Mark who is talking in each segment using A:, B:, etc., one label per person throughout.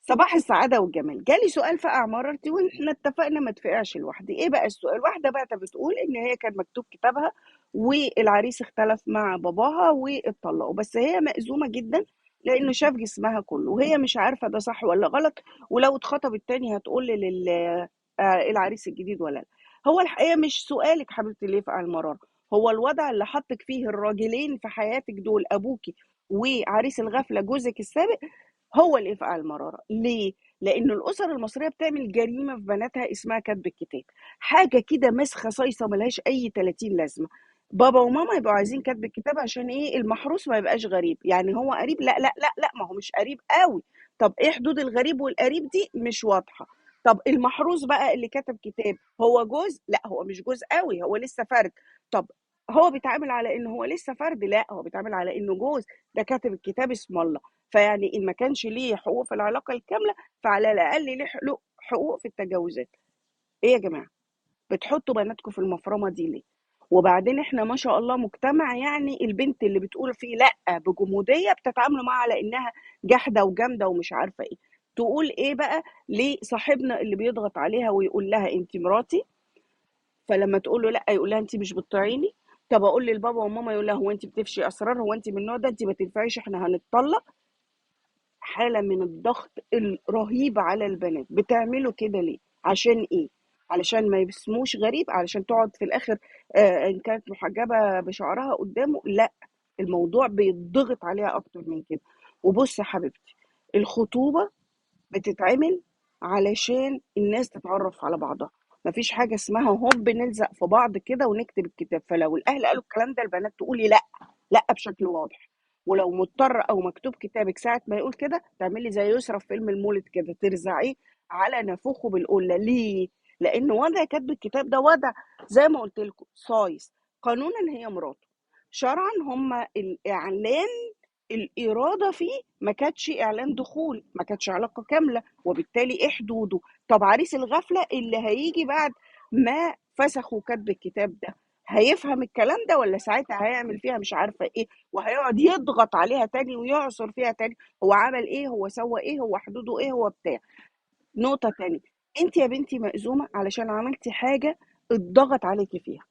A: صباح السعادة والجمال. جالي سؤال فقع مرارتي واحنا اتفقنا ما تفقعش لوحدي. ايه بقى السؤال؟ واحدة بقى بتقول ان هي كان مكتوب كتابها والعريس اختلف مع باباها واتطلقوا، بس هي مأزومة جدا لانه شاف جسمها كله وهي مش عارفة ده صح ولا غلط، ولو اتخطبت تاني هتقول العريس الجديد ولا لا. هو الحقيقة مش سؤالك حبيبتي اللي يفقع المرارة، هو الوضع اللي حطك فيه الراجلين في حياتك دول، ابوكي وعريس الغفلة جوزك السابق، هو اللي يفقع المرارة. ليه؟ لأن الأسر المصرية بتعمل جريمة في بناتها اسمها كتب الكتاب، حاجة كده مسخة صيصة ملهاش أي 30 لازمة. بابا وماما يبقوا عايزين كتب الكتاب عشان إيه؟ المحروس ما يبقاش غريب، يعني هو قريب؟ لا لا لا لا، ما هو مش قريب قوي. طب إيه حدود الغريب والقريب دي؟ مش واضحة. طب المحروس بقى اللي كتب كتاب هو جوز؟ لا هو مش جوز قوي، هو لسه فرد. طب هو بيتعامل على إنه هو لسه فرد؟ لا هو بيتعامل على إنه جوز، ده كاتب الكتاب اسم الله. فيعني إن ما كانش ليه حقوق في العلاقة الكاملة فعلى الأقل ليه حقوق في التجاوزات. إيه يا جماعة؟ بتحطوا بناتكم في المفرمة دي ليه؟ وبعدين إحنا ما شاء الله مجتمع، يعني البنت اللي بتقول فيه لأ بجمودية بتتعاملوا معاها على إنها جحدة وجامدة ومش عارفة إيه. تقول إيه بقى لصاحبنا اللي بيضغط عليها ويقول لها أنت مراتي، فلما تقول له لأ يقول لها أنت مش بتطيعيني. طب أقول للبابا وماما يقول لها هو أنت بتفشي أسرار، هو أنت من النوع ده، أنت ما تنفعيش، إحنا هنتطلق. حالة من الضغط الرهيب على البنات. بتعملوا كده ليه؟ عشان إيه؟ علشان ما يسموش غريب، علشان تقعد في الآخر، إن كانت محجبة بشعرها قدامه؟ لا، الموضوع بيتضغط عليها أكتر من كده. وبص يا حبيبتي، الخطوبة بتتعمل علشان الناس تتعرف على بعضها، مفيش حاجة اسمها هوب نلزق في بعض كده ونكتب الكتاب. فلو الأهل قالوا الكلام ده البنات تقولي لا لا بشكل واضح، ولو مضطر أو مكتوب كتابك ساعة ما يقول كده تعملي زي يسرا في فيلم المولد كده، ترزعيه على نافوخه بالقلة. ليه؟ لأن وضع كتب الكتاب ده وضع زي ما قلت لكم صايص، قانونا هي مراته، شرعا هم الإعلان الإرادة فيه ما كانتش إعلان دخول، ما كانتش علاقة كاملة، وبالتالي إيه حدوده؟ طب عريس الغفلة اللي هيجي بعد ما فسخوا كتب الكتاب ده هيفهم الكلام ده ولا ساعتها هيعمل فيها مش عارفة إيه، وهيقعد يضغط عليها تاني ويعصر فيها تاني، هو عمل إيه، هو سوى إيه، هو حدوده إيه، هو بتاع. نقطة تانية، أنت يا بنتي مأزومة علشان عملتي حاجة اتضغط عليكي فيها،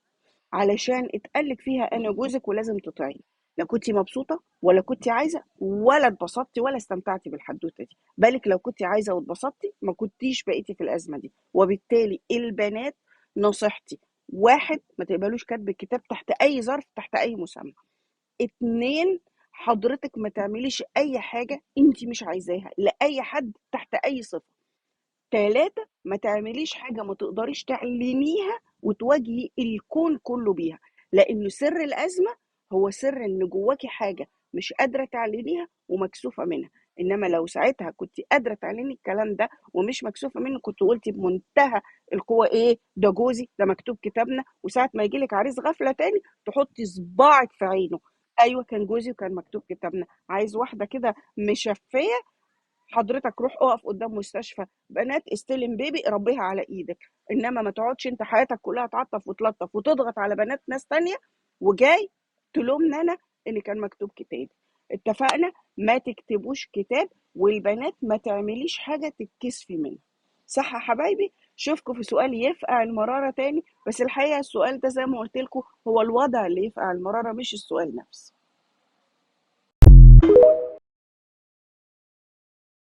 A: علشان اتقالك فيها أنا جوزك ولازم تطيعيني، لا كنتي مبسوطة ولا كنتي عايزة ولا اتبسطتي ولا استمتعتي بالحدوتة دي، بالك لو كنتي عايزة واتبسطتي ما كنتيش بقيتي في الأزمة دي. وبالتالي البنات نصيحتي، 1، ما تقبلوش كتب الكتاب تحت أي ظرف تحت أي مسمى. 2، حضرتك ما تعمليش أي حاجة انتي مش عايزاها لأي حد تحت أي صفة. 3، ما تعمليش حاجة ما تقدريش تعلنيها وتواجهي الكون كله بيها، لأنه سر الأزمة هو سر إن جواكي حاجة مش قادرة تعلنيها ومكسوفة منها. إنما لو ساعتها كنت قادرة تعلني الكلام ده ومش مكسوفة منه كنت قلتي بمنتهى القوة إيه ده جوزي، ده مكتوب كتابنا، وساعة ما يجيلك عريس غفلة تاني تحطي صباعك في عينه، أيوة كان جوزي وكان مكتوب كتابنا. عايز واحدة كده مشفية، حضرتك روح اقف قدام مستشفى بنات استلم بيبي ربيها على ايدك، انما ما تقعدش انت حياتك كلها تعطف وتلطف وتضغط على بنات ناس تانية وجاي تلومنا انا ان كان مكتوب كتاب. اتفقنا ما تكتبوش كتاب، والبنات ما تعمليش حاجة تتكسفي منها. صح يا حبايبي؟ شوفكم في سؤال يفقع المرارة تاني، بس الحقيقة السؤال ده زي ما قلت لكم هو الوضع اللي يفقع المرارة مش السؤال نفسه.